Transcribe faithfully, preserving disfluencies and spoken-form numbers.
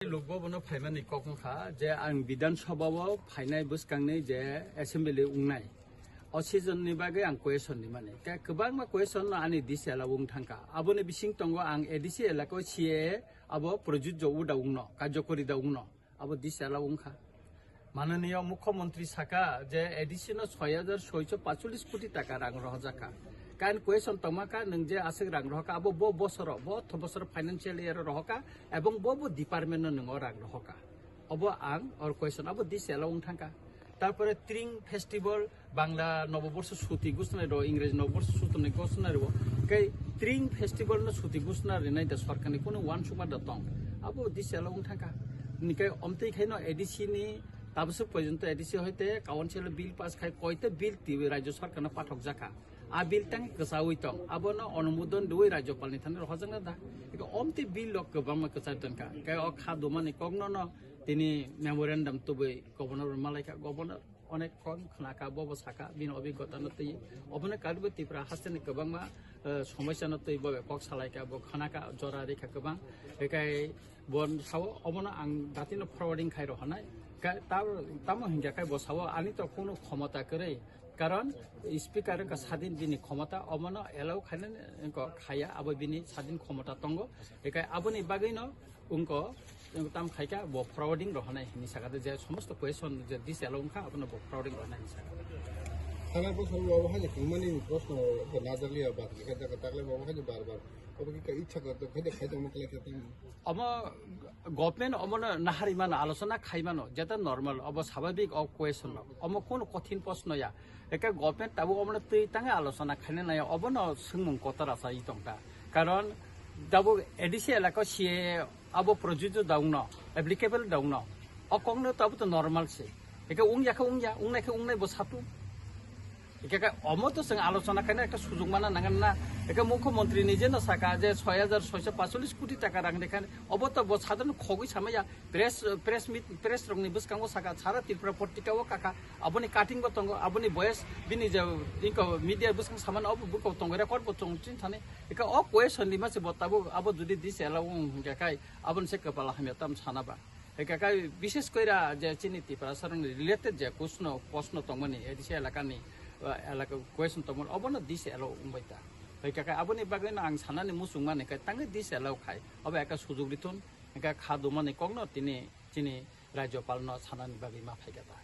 Lukbo bono phaimani kok wngkha je ang Bidhan Sabha o phainai bwskangni je assembly wngnai. O season ni bagwi ang question rimani. Khe kwbangma question no ani D C elaka wng thangkha. Aboni bising tongo ang A D C elaka o C A A abo projujjo uda wngno, karjokori da wngno. Abo D C elaka wngkha. Mananiya Mukhyamantri saka je A D C no soi hajar soiso pachulis koti taka rang rohorjakha. Kain question tongma kha, nwng je aswk rang rohorkha, abo bo bosoro, bo otho bosoro financial year o rohorkha, ebong bo bo department no nwng o rang rohorkha. Obo ang or question abo D C elaka wng thangkha. Tarpore Tring Festival, Bangla Noboborso suti gosnai ro, Ingreji Noboborso suti gosnai ro, kei Tring Festival no suti gosna rinai da sorkar ni kunu uansukma da tong. Abo D C elaka wng thangkha. Hingke omtwi khaino A D C ni tabaswk porjonto A D C hoite council bill pass khai koite bill twi rajya sorkar no pathok jakha. A bill tang kwchaui tong. Abono onumodon rwui rajyapal ni thani rohorjakna da. Hingke omtwi bill rok kwbangma kwchai tongkha. Kei o kha dumani kokno no tini memorandum tubui governor malaikha. Governor onek kom khwnakha, bobo saka, bini obigota no twi. Obono karibo Tripura hasteni kwbangma, eh, somosya no twi bobo kok salaikha, bo khwnakha, jora rikha kwbang. Bekai bo sao, obono ang datino forwarding khai rohornai. Ka-, ta-, tamo hingya khai bo sao, ani to kuno khomota kwrwi. Karon speaker wngkha sadin bini khomota, obono allow khainani wngkha khaya, abo bini sadin khomota tongo. Bekai aboni bagwino wngkha, wngkha tam khaikha bo forwarding rohornai hinwi sakha, je somosto question je D C elaka wngkha, abono bo forwarding rohornai hinwi sakha. Thana bosong bo hai je kwmani proshno bo najakliya, bad khe daga tagle bo hai je bar bar. Obo khe ichha kar to khai de khai to mokle khe tamo. Omo government omono nahari mano, alochona khai mano, jeta normal, obo sababik o question rok. Omo kono kothin proshno ya. Eka government tabuk omono twi tangwi alochona khaina naya, obono swngmung kotor asa i tongkha. Karon tabuk A D C elaka C A A abo projujjo da wngno, applicable da wngno. O kokno tabuk to normal se. Eka wngya khe wngya, wngnai khe wngnai bo satu. Eka khe omo to chwng alochona khaina ekta sujug mana nangan na. Eka Mukhyamantri ni jeno saka je soi hajar soiso pachulis koti taka rang rekha, obo to bo sadharno khogwi samaya. Press, press meet, press rokni bwskango saka, sara Tripura portika o kaka, aboni cutting bo tongo, aboni voice, bini je, inko media bwskang samani obo buko tongo, record bo tongo, chini thani. Eka o question ni mase bo tabuk, abo judi D C elaka wng hingka khai, aboni se kwpal hamya tam sana ba. Eka khai, bishes koira je chini Tripura sarong related je kuchno, proshno tongmani, A D C elaka ni, uh, elaka question tongmani, obono D C elaka wngbai ta. Eka khai, aboni bagwi no ang sanani muchung mani khai, tangwi D C elaka khai, obo eka sujug rithun, eka kha dumani kokno tini chini Rajyapal no sanani bagwi ma phaikha ta.